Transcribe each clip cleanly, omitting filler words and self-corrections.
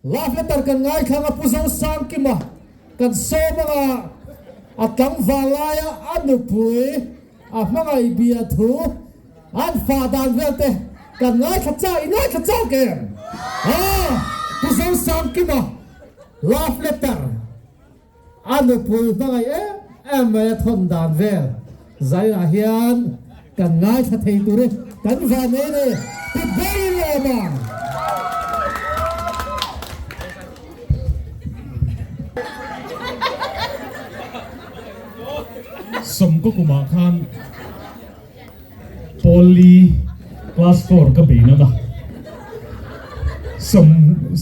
Love letter kan ngaithlang a Pu Zosangkima kan sawm anga a tlangval laia a nupui a hmangaih bia thu an fah dan vel te kan ngaithla chak i ngaithla chak em? Aw Pu Zosangkima love letter A nupui hmangaih em em mai a thawn dan vel zainah hian kan ngaithla thei tur i kan van ei ni Pu Beilawma. Sawmkaw kumah khan Pawlli class four ka bei nana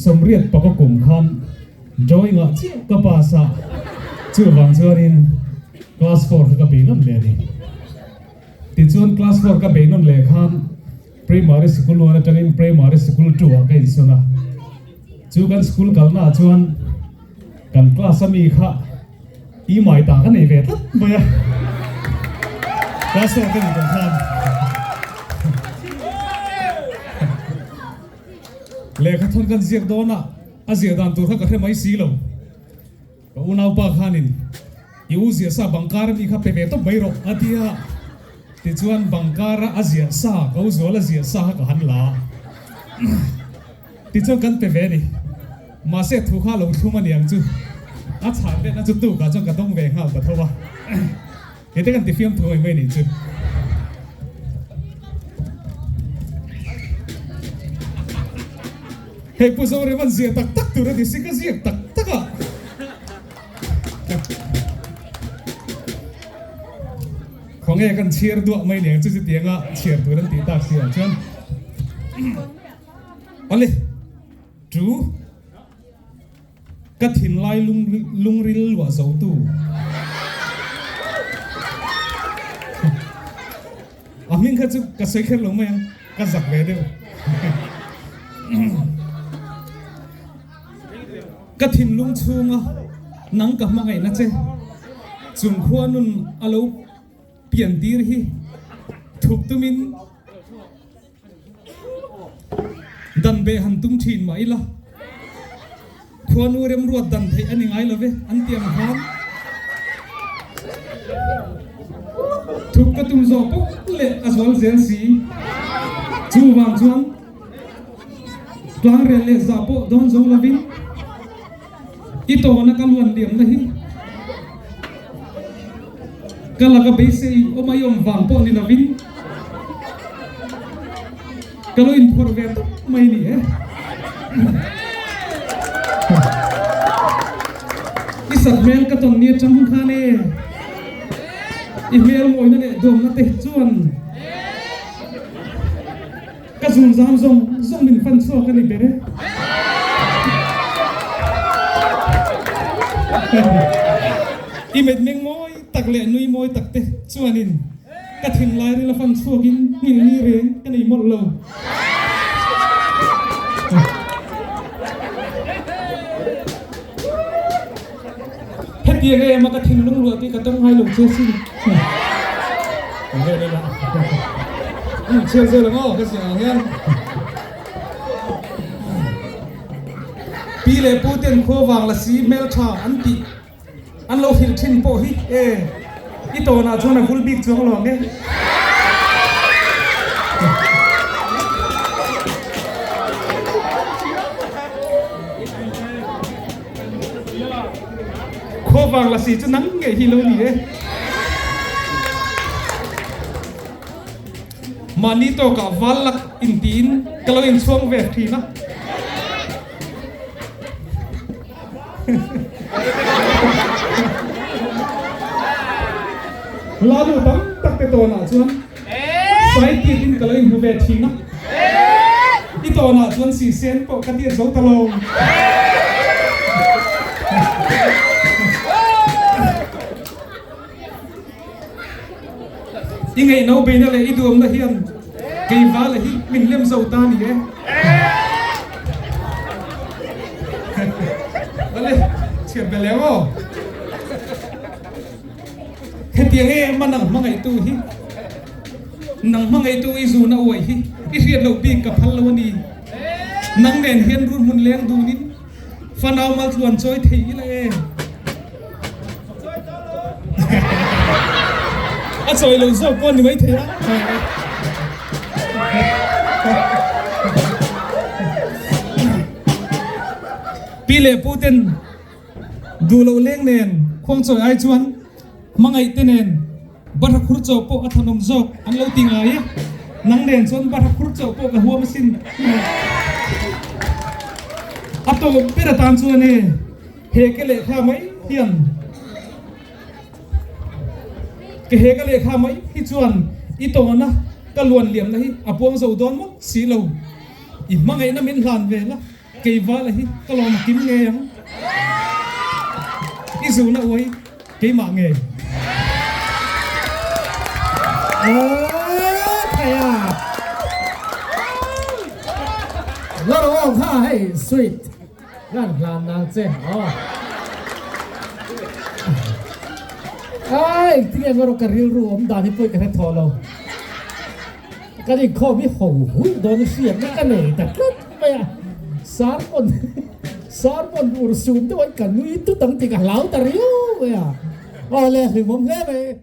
sawmriat paka kum khan Drawing ah chiah ka pass a, chuvang chuanin class four kha ka bei nawn leh a ni. Tichuan class four ka bei nawn leh khan primary sikul one atangin primary sikul two ah ka insawn a, chu kan school kalna ah chuan kan class a mi kha i mai ta ka nei ve tlat mai a, class four ka nih tawh khan. Lehkha thawn kan ziak dawn a, a ziah dan tur kha ka hre mai si lo. Ka unaupa khanin, I u ziah sa bangkar ami kha pe ve tawp mai rawh, a ti a. Tichuan bangkara a ziah sa, ka u zual a ziah sa kha ka han la a. Tichuan kan pe ve a ni. Mahse thu kha a lo thlum a niang chu, a chhan letna chu tukah chuan ka dawng ve nghal ta tho a. Hete kan ti fiam thu mai mai nih chu. Hei Pu Zorem an ziah tak tak tur a ti si ka ziak tak tak a. Khawnge kan chhiar duah mai niang chu chutianga chhiar tur an tih tak si ah chuan. Awle tu. Ka thinlai lungril luah zotu. A hming kha chu ka sawi kher lo mai ang, ka zak ve deuh. Ka thinlung chhunga nang ka hmangaihna che, chung khua nun a lo pian tir hi thup tumin, Dan beh han tum thin mah ila, khuanu remruat dan theih a ni ngai lo ve, an ti ang khan. Thup ka tum zawh pawh leh a zual zel si. Chuvang chuan tlangrel leh zah pawh dawn zo lovin i tawna ka luan liamna hi ka laka beisei awm ai awm vang pawh ni lovin ka lo inphawrh ve tawp mai ni e. I sat hmel ka tawn ni atang khan e, i hmel mawina leh duamna te chuan Ka zun zam zawng zawng min fan chhuak a ni ber e. I metmeng mawi tak leh nui mawi tak te chuanin ka thinlai ril a fan chhuakin nghilh ni reng ka nei mawlh lo. Hetiang em a ka thinlung luah tih ka tawng ngai lo che sin. Chhiar zel ang aw ka ziah ang hian. Pi leh pu ten khua vang la si hmeltha an tih an lo hrilh thin pawh hi e i tawnah chuan a vul bik chuang lo ang e. Khuavang la si chu nang ngei hi lo ni e. Mahni tawkah val lak intiin ka lo inchhuang ve thin a. Lalu tam tak te tawnah chuan Saitiakin ka lo inhmu ve thin a. I tawnah chuan sisen pawh ka diat zo ta lo. I ngaihno beina leh i duamna hian keivala hi min lem zo ta ni e. Vale, chhiat be leng aw. Hetiang em a nang hmangaihtu hi, nang hmangaihtu i zuna uaih hi i hriat loh bik ka phal lo a ni. Nang nen hian run hmun leng dunin. Fanau maltluan chawi thei ila e. A chawi lo zawk pawh a ni maithei a. Pi leh pu ten duh loh leng nen khuang chawi ai chuan hmangaih te nen Bahra khur chaw pawh a thanawm zawk an lo ti ngai e. Nang nen chuan bahra khur chaw pawh ka huam asin. A tawp ber atan chuan e he ka lehkha mai hian ka he ka lehkha mai hi chuan i tawna ka luan liamna hi a puang zo dawn mawlh si lo. I hmangaihna min hlan ve la keivala hi ka lawm kim ngei ang. I zuna uai. Keimah ngei. Thei a. Lo ro awm kha hei sweet kan hlan nang che aw. Ai tinge ngawr ka rilru awm dan hi pawi ka hre thaw lo. Kan inkhawm hi ho hui dawn i hriatna ka nei ta tlat mai a. Sermon sermon ur sum deuh a ka nui tut ang tih ka hlau ta riau mai a. Aw le hlimawm hle mai.